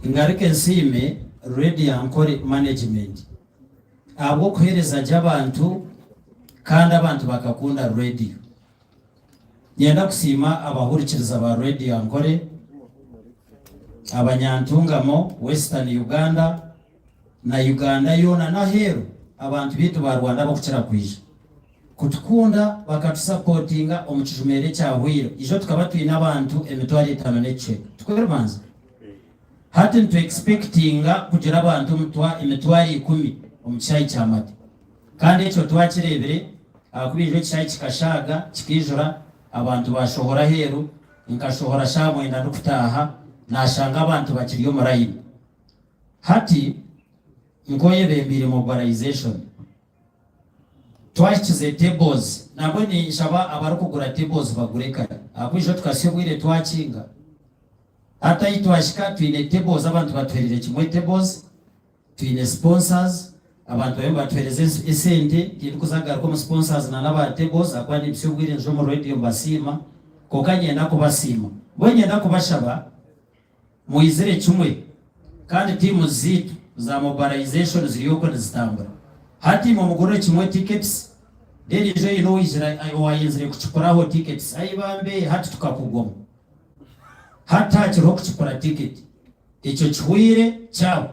Ngaruke nsiime Radio Ankole management ahabw'okuheereza gye abantu kandi abantu bakakunda radio. Niinyenda kusiima abahurikiriza ba Radio Ankole, Abanyantungamo, Western Uganda na Uganda yoona n'aheeru abantu baitu ba Rwanda abakukira kwija kutukunda bakatusapotinga omu kijumero ekyahweire. Ijo tukaba twine abantu emitwaro etaano n'ekicweka. Tikwo Rumanzi? Hati nitu expectinga kugira abantu emitwaro ikumi omu kishaayi kya Mate. Kandi ekyo twakireebire ahakuba ijo ekishaayi kikashaaga kikaijura abantu baashohora aheeru, nkashohora shaaha mwenda ndikutaaha naashanga abantu bakiri omu layini. Hati nk'oyebembeire mobilization, twahikize tables, nabwo ninshaba abarikugura tables bagure kare ahakuba ijo tukasya obwire twakinga. Hati ahi twahika twine tables abantu batuhereire kimwe tables. Twine sponsors, abantu bariyo nibatuhereza esente, tindikuza kugaruka omu sponsors na n'aba tables ahakuba nimpitsya obwire nza omu radio mbasiima, kwonka niinyenda kubasiima. Mbwenu niinyenda kubashaba mwizire kimwe kandi tiimu zaitu za mobilization ziri okwo nizitambura. Hati imwe mugurire kimwe tickets then ijo haine owaizire owayenzire kukikuraho tickets ayi bambe hati tukakugwamu. Hati hakiriho kukikura ticket. Ekyo kihweire kyahwa.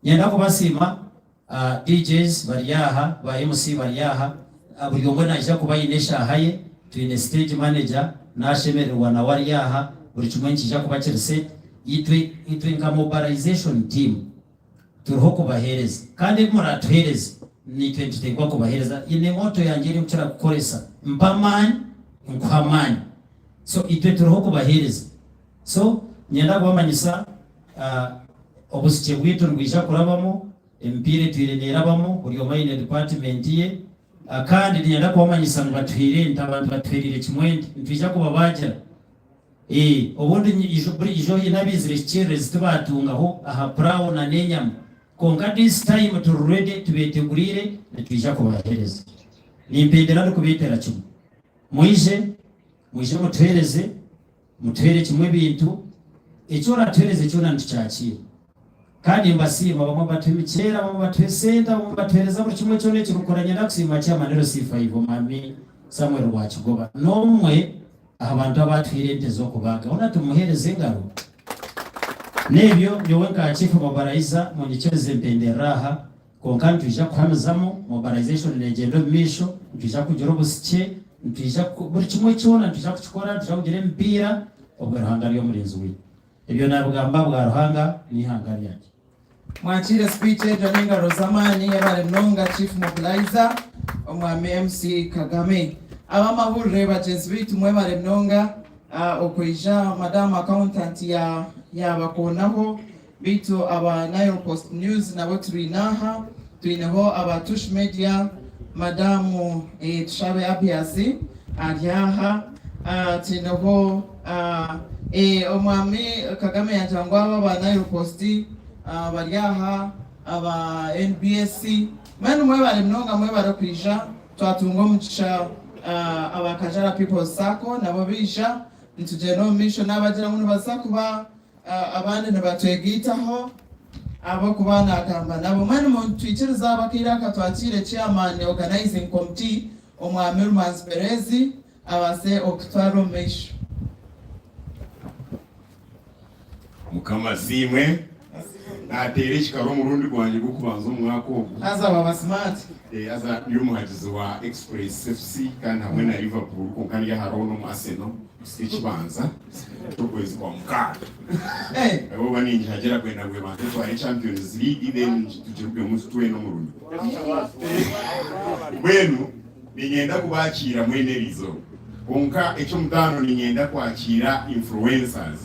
Niinyenda kubasiima DJs bari aha, ba MC bari aha, buri omwe naija kuba aine eshaaha ye, twine stage manager nashemererwa nawe ari aha, buri kimwe nikiija kuba kiri set. Itwe itwe nka mobilization team turiho kubaheereza kandi ebi muratuheereze naitwe nituteekwa kubaheereza. Nyine motto yangye ei ndikukira kukoresa, mpa amaani nkuhe amaani. So itwe turiho kubaheereza. So niinyenda kubamanyisa obusikye bwaitu nibwija kurabamu, emipiira etwire neerabamu, buri omwe aine department ye. Kandi niinyenda kubamanyisa ngu batuhaire ente, abantu batuheereire kimwe ente, nitwija kubabaagira. Ee, obundi ijo buri ijo haine abaizire ekikyererezi tibaatungaho aha purawo na n'enyama. Kwonka this time turi ready, tubeeteguriire, nitwija kubaheereza. Nimpendera ndikubeetera kimwe. Mwije, mwije mutuheereze, mutuheere kimwe ebintu. Eki oratuheereze kyona nitukyakiira. Kandi mbasiima, abamwe batuha emiceeri, abamwe batuha esente, abamwe batuheereza buri kimwe kyona ekirikukora. Nyenda kusiima Chairman LC5, Omwami Samuel Rwakigoba. N'omwe aha bantu abaatuhaire ente z'okubaaga. Hoona tumuheereze engaro. N'ebyo, nyowe nka Chief Mobilizer munyikirize mpenderere aha, kwonka nitwija kuhamizamu, mobilization neegyenda omu maisho, nitwija kugira obusikye, nitwija buri kimwe kyona nitwija kukikora, nitwija kugira emipiira, obwo Ruhanga ari omurinzi waitu. Ebyo naabigamba ahabwa Ruhanga n'eihanga ryangye. Mwakiire speech egyo n'engaro z'amaani yebare munonga Chief Mobilizer Omwami MC Kagame. Ab'amahurire bagyenzi baitu mwebare munonga okwija Madam Accountant yaabakoonaho beitu aba Nile Post News nabo tubaine aha, twineho aba Tush Media Madamu Tushabe Abias ari aha, twineho Omwami Kagame yaagira ngu aba aba Nile Post bari aha, aba NBS, mbwenu mwebare munonga mwebare kwija, twatunga omugisha aba Kajara People's Sacco nabo baija, nitugyenda omu maisho naabagira ngu nibaza kuba abandi nibatwegaitaho ahabw'okuba naagamba nabo. Mbwenu mutwikirize abakaire aka twakiire Chairman Organizing Committee Omwami Rumanzi Perezi abaase okutwara omu maisho. Mukama asiimwe. Nateera ekikaro omurundi gwangye gw'okubanza omu mwaka ogu. Haza waba smart. Haza ndi omuhagizi wa Express FC kandi hamwe na Liverpool kwonka ndi aha loan omu Arsenal kusika ekibanza ky'okwezi kwa mukaaga. Oba ningihagira kwenda ngu ebanze etware Champions League then tugirugemu twena omurundi. Mbwenu Niinyenda kubakiira mwena eriizooba. Kwonka eky'omutaano niinyenda kwakiira influencers.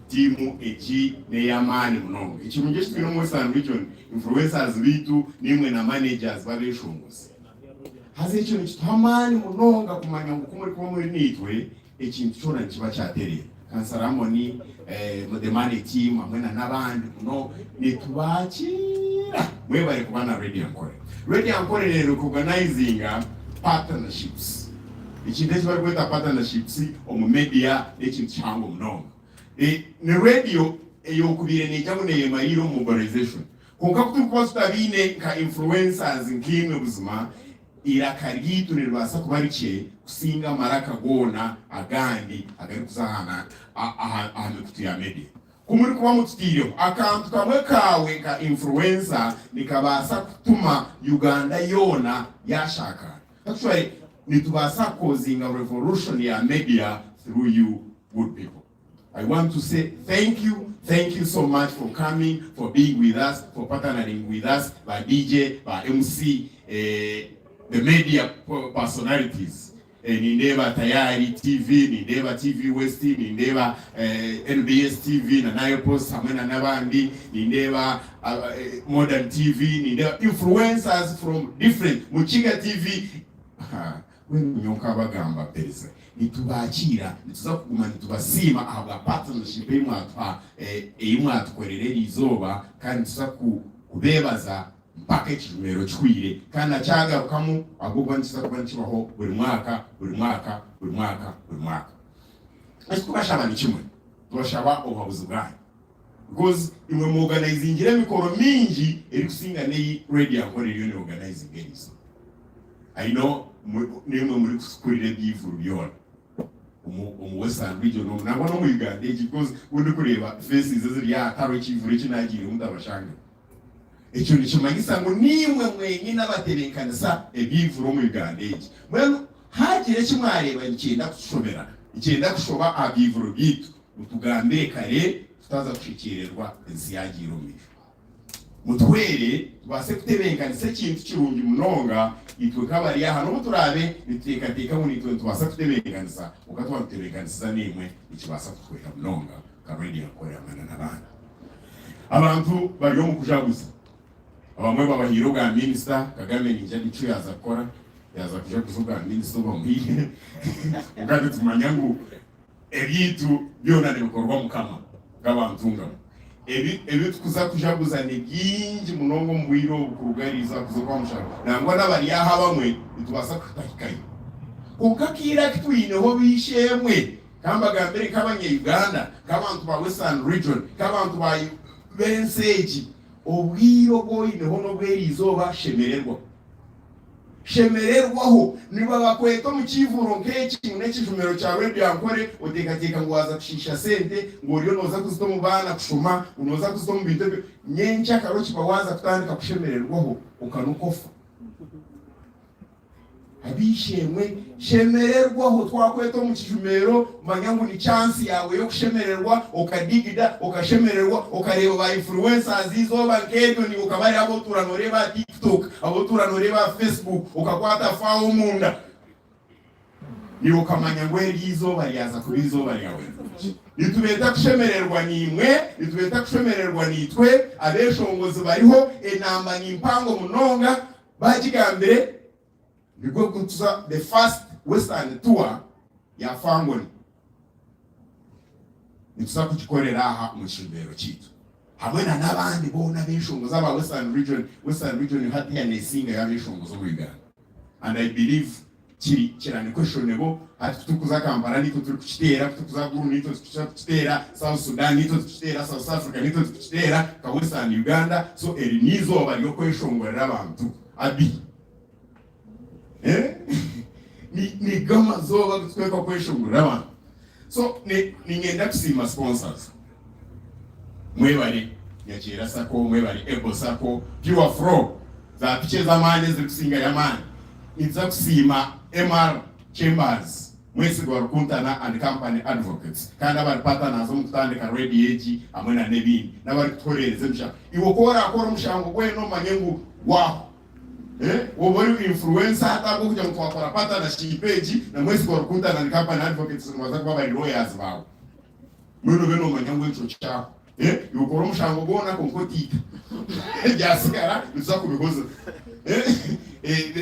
Tiimu egi n'ey'amaani munonga. Ekirungi eki twine omu Western Region, influencers baitu naimwe na managers b'abeeshongozi. Haza ekyo nikituha amaani munonga kumanya ngu ku murikuba muri naitwe, ekintu kyona nikiba kyatereera. Kansara Amoni, The Money Team hamwe na n'abandi muno nitubakiira. Mwebare kuba na Radio Ankole. Radio Ankole nerecognizinga partnerships. Ekintu eki barikweta partnerships omu media n'ekintu kihango munonga. Ni radio eyokubaire neija ngu neyemariire omu mobilization. Kwonka kuturikuba tutabaine nka influencers nkaimwe buzima Eiraka ryaitu niribaasa kuba rikye kusinga amaraka goona agandi agarikuza aha mikutu ya media. Ku murikuba mututaireho, akantu kamwe kaawe nka influencer nikabaasa kutuma Uganda yoona yaashakaara. Actually, nitubaasa kukozinga revolution ya media through you good people. I want to say thank you, thank you so much for coming, for being with us, for partnering with us, ba DJ, ba MC, eh, the media personalities. Eh, nindeeba Tayari TV, nindeeba TV West, nindeeba eh, NBS TV na Nile Post hamwe na n'abandi, nindeeba uh, eh, Modern TV, nindeeba influencers from different Mukiga TV. Ha, Mbwenu nyowe nkabagamba Pereza, nitubakiira, nituza kuguma nitubasiima ahabwa partnership ei mwatuha, ei mwatukorera eri izooba kandi nituza kubeebaza mpaka ekijumero kihweire kandi nakyagarukamu ahabw'okuba nikiza kuba nikibaho buri mwaka, buri mwaka, buri mwaka, buri mwaka. Eki tukubashaba ni kimwe, tubashaba obuhabuzi bwanyu because imwe muoganizingire emikoro mingi erikusinga n'ei Radio Ankole eriyo neoganizinga eri izooba. I know nimwe murikukurira ebyivuru byona omu Western region omu nangwa n'omu Uganda egi because ku ndikureeba faces eziri aha tihariho ekiivuru eki naagiiremu ntabashangire. Ekyo nikimanyisa ngu niimwe mwenyine abatebeekanisa ebyivuru omu Uganda egi. Mbwenu haagira eki mwareeba nikyenda kutushobera, nikyenda kushoba aha byivuru byaitu, mutugambire kare tutaza kushekyererwa ensi yaagiire omu maisho. Mutuhwere tubaase kutebeekanisa ekintu kirungi munonga itwe nk'abari aha. N'obu turaabe nituteekateeka ngu naitwe nitubaasa kutebeekanisa, kwonka twaba nitutebeekanisiza naimwe nikibaasa kutuhwera munonga nka Radio Ankole hamwe na n'abandi. Abantu bari omu kujaguza. Abamwe babahaire obwa minisita, Kagame naija nikyo yaaza kukora, yaaza kujaguza obwa minisita obu bamuhaire. Kwonka nitumanya ngu. Ebyaitu byona nibikorwa Mukama nk'abantu ngamwe. Ebi ebi tukuza kujaguza ni bingi munonga omu bwire obu kuruga eriizooba kuza okwa mushanju. Nangwa n'abari aha abamwe nitubaasa kutahikayo. Kwonka akaire aku twineho b'eishe-emwe, ka mbagambire nk'abanya-Uganda, nk'abantu ba Western Region, nk'abantu ba b'ensi egi, obwire obu oineho n'obw'eriizooba shemererwa. Shemererwaho. Nibabakweta omu kiivuuro nk'eki ngu n'ekijumiro kya Radio Ankole, oteekateeka ngu waaza kushiisha sente, ngu oriyo nooza kuzita omu baana kushoma, ngu nooza kuzita omu bintu ebyo. Nyencakare okiba waaza kutandika kushemererwaho, okanuka ofa. Ab'eishe-emwe, shemererwaho. Twakweta omu kijumero, manya ngu ni chance yaawe y'okushemererwa, okadigida, okashemererwa, okareeba ba influencers eizooba nk'eryo, niiwe okaba hariho abu otuura nooreeba aha TikTok, abu otuura nooreeba aha Facebook, okakwata faawo omunda, niiwe okamanya ngu eryo eizooba ryaza kuba eizooba ryawe rirungi. Nitubeeta kushemererwa naimwe, nitubeeta kushemererwa naitwe, abeeshongozi bariho, enamba ni mpango munonga. Baagigambire nigwo gutuza the first western tour ya Fangoni nituza kugikorera aha omu kijumbeero kyaitu hamwe na n'abandi boona abeshongozi aba western region. Western region hatiya nesingayo abeshongozi omu Uganda and I believe kiri kirani questionable. Hati kuturikuza Kampala nitwe turikukiteera, kuturikuza Gulu nitwe turikukiteera, South Sudan nitwe turikukiteera, South Africa nitwe turikukiteera nka Western Uganda. So eri n'eizooba ry'okweshongorera abantu abi eh nigo amazooba agu turikworeka kweshongorera abantu. So niinyenda kusiima sponsors. Mwebare Nyakyera Sacco, mwebare Ebo Sacco, Pure Flow, za piki ez'amaani ezirikusingayo amaani. Ninza kusiima MR Chambers, Mwesigwa Rukuntana and Company Advocates kandi abari partners omu kutandika radio egi hamwe na n'ebindi n'abarikutuhoreereza emishango. Iwe ku oraakora omushango gwena omanye ngu gwaho. Woba ori influencer hati ahabw'okugira ngu twakora partnership egi na Mwesigwa Rukuntana and Company Advocates nibaza kuba bari lawyers baawe. Mbwenu obe noomanya ngu ekyo kyaho. Iwe kora omushango gwona kwonka otiita. Ebyasigara nituza kubihoza.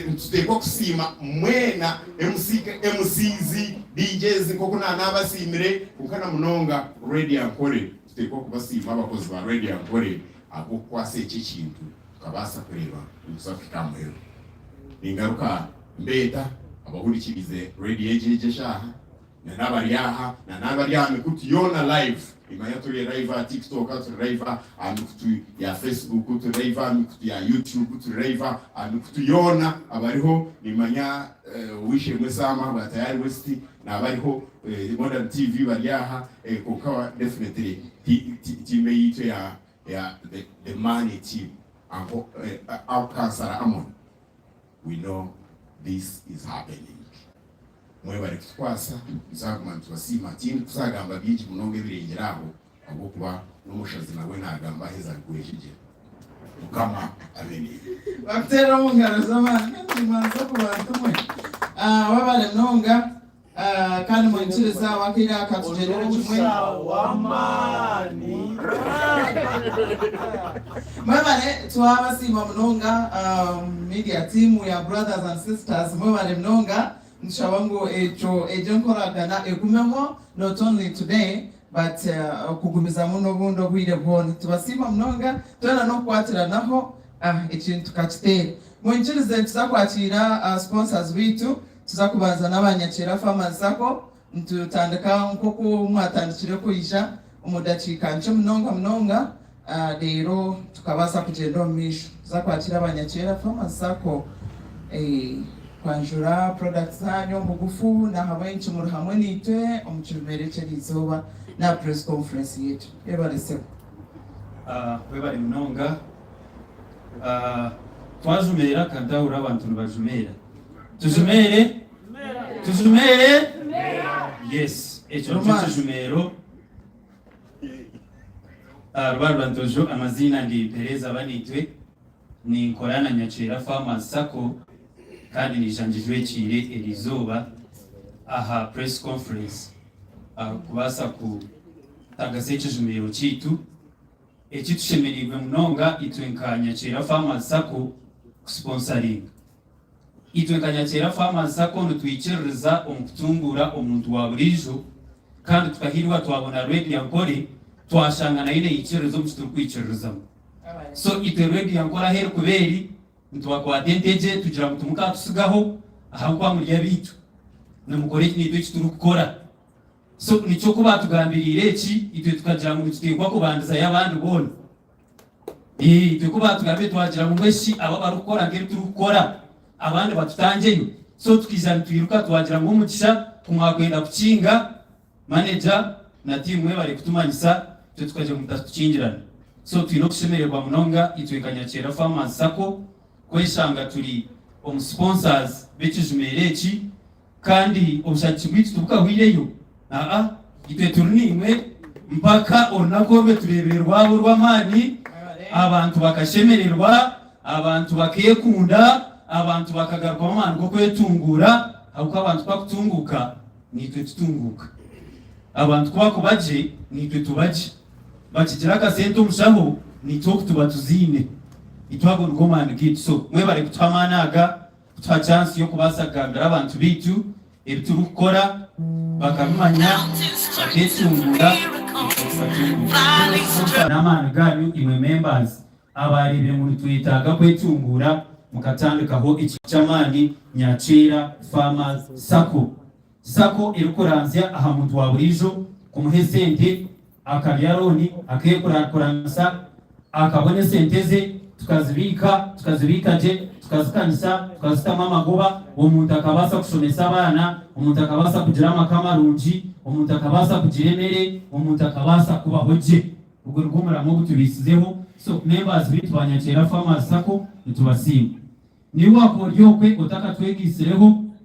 Nituteekwa kusiima mwena MC, MCs, DJs nk'oku naanaabasiimire kwonka na munonga Radio Ankole. Nituteekwa kubasiima abakozi ba Radio Ankole ahabw'okukwasa eki ekintu tukabaasa kureeba ngu tuza kuhika aha muheru. Ningaruka mbeeta abahurikiriize Radio egi egi eshaaha. Na n'abari aha, na n'abari aha mikutu yoona live. Nimanya turi live aha TikTok, turi live aha mikutu ya Facebook, turi live aha mikutu ya YouTube, turi live aha mikutu yoona abariho. Nimanya ow'eishe-emwe Sam bwa Tayari West naaba ariho, Modern TV bari aha, kwonka definitely tiimu eyaitu eya ya the money team, Uncle, Kansara Amon, we know this is happening. Mwebare kutukwasa, nituzaguma nitubasiima. Tindikuzagamba bingi munonga ebirengire aho ahabw'okuba n'omushazi nawe nagamba aheza arikwejigira. Mukama abe naimwe. Bakuteerere omu ngaro z'amaani kandi nimanza oku bantu mwe. Ah, webale munonga ah, kandi mwikiriza wakaire aka tugyendere kimwe. Mwebale twabasiima munonga ah, media team ya brothers and sisters mwebale munonga. Nitushaba ngu ekyo egyo enkoragana egumeho not only today but okugumizamu n'obundi obwire bwona. Nitubasiima munonga twena n'okukwatiranaho ekintu tukakiteera. Mwikirize nituza kwakiira sponsors baitu, nituza kubanza n'aba Nyakyera Farmers Sacco, nitutandika nk'oku mwatandikire kwija omu dakiika nkye munonga munonga reero tukabaasa kugyenda omu maisho. Nituza kwakiira aba Nyakyera Farmers Sacco kwanjura products zanyu omu bugufu n'ahabw'enki muri hamwe naitwe omu kijumero eki eriizooba n'aha press conference yaitu. Yebare sebo. Webare munonga. Twajumeera kantahurira abantu nibajumeera. Tujumeere? Tujumeere? Yes, ekyo nikyo kijumeero. Rubarura Ntojo, amaziina ndi Pereza Banaitwe, ninkora na Nyakyera Farmers Sacco kandi naija ngijwekiire eriizooba aha press conference kubaasa kutagasa ekijumeero kyaitu eki tushemereirwe munonga itwe nka Nyakyera Farmers Sacco kusiponsaringa. Itwe nka Nyakyera Farmers Sacco nitwikiririza omu kutunguura omuntu wa buriijo. Kandi tukahiirwa twabona Radio Ankole twashanga nayo neyikiririza omu kiturikwikiririzamu. So itwe Radio Ankole ahu erikuba eri nitubakwata entegye tugira ngu timukatusigaho ahabw'okuba muri abaitu. Nimukora eki naitwe eki turikukora. So nikyo ku baatugambiriire eki itwe tukagira ngu nituteekwa kubandizayo abandi boona. Itwe ku baatugambire twagira ngu mbwenu shi abo abarikukora nk'ebi turikukora abandi batutangyeyo? So tukaija nitwiruka twagira ngu omugisha ku mwakwenda kukinga, manager na tiimu mwebare kutumanyisa itwe tukagira ngu mutatukingirana. So twine okushemererwa munonga itwe nka Nyakyera Farmers Sacco kweshanga turi omu sponsors b'ekijumeero eki. Kandi obushagiki bwaitu tibukahweireyo, aa, itwe turi naimwe mpaka orunaku orwe tureebire rwaba orw'amaani, abantu bakashemererwa, abantu bakeekunda, abantu bakagarukamu amaani g'okwetunguura, ahabw'okuba abantu ku bakutunguuka, naitwe tutunguuka. Abantu ku bakuba gye, naitwe tuba gye. Bakigira akasente omushaho, naitwe oku tuba tuziine. Itwe ago nigo maani gaitu. So mwebare kutuha amaani aga. Kutuha chance y'okubaasa kugambira abantu baitu ebi turikukora bakabimanya baketunguura itwe tukatunguuka. N'amaani gaanyu imwe members abaareebire ngu nitwetaaga kwetunguura mukatandikaho ekintu ky'amaani Nyakyera Farmers Sacco. Sacco erikuranzya aha muntu wa buriijo kumuha esente akarya looni akeekurakuranisa akabona esente ze tukazibiika tukazibiika gye tukazikanyisa tukazitamu amagoba omuntu akabaasa kushomesa abaana omuntu akabaasa kugira amaka marungi omuntu akabaasa kugira emere omuntu akabaasa kubaho gye ogwo nigwo muramwa ogu tubiitsizeho so members baitu ba Nyakyera Farmers Sacco nitubasiima. Niiwe wakuba ori okwe otakatwegaitsireho.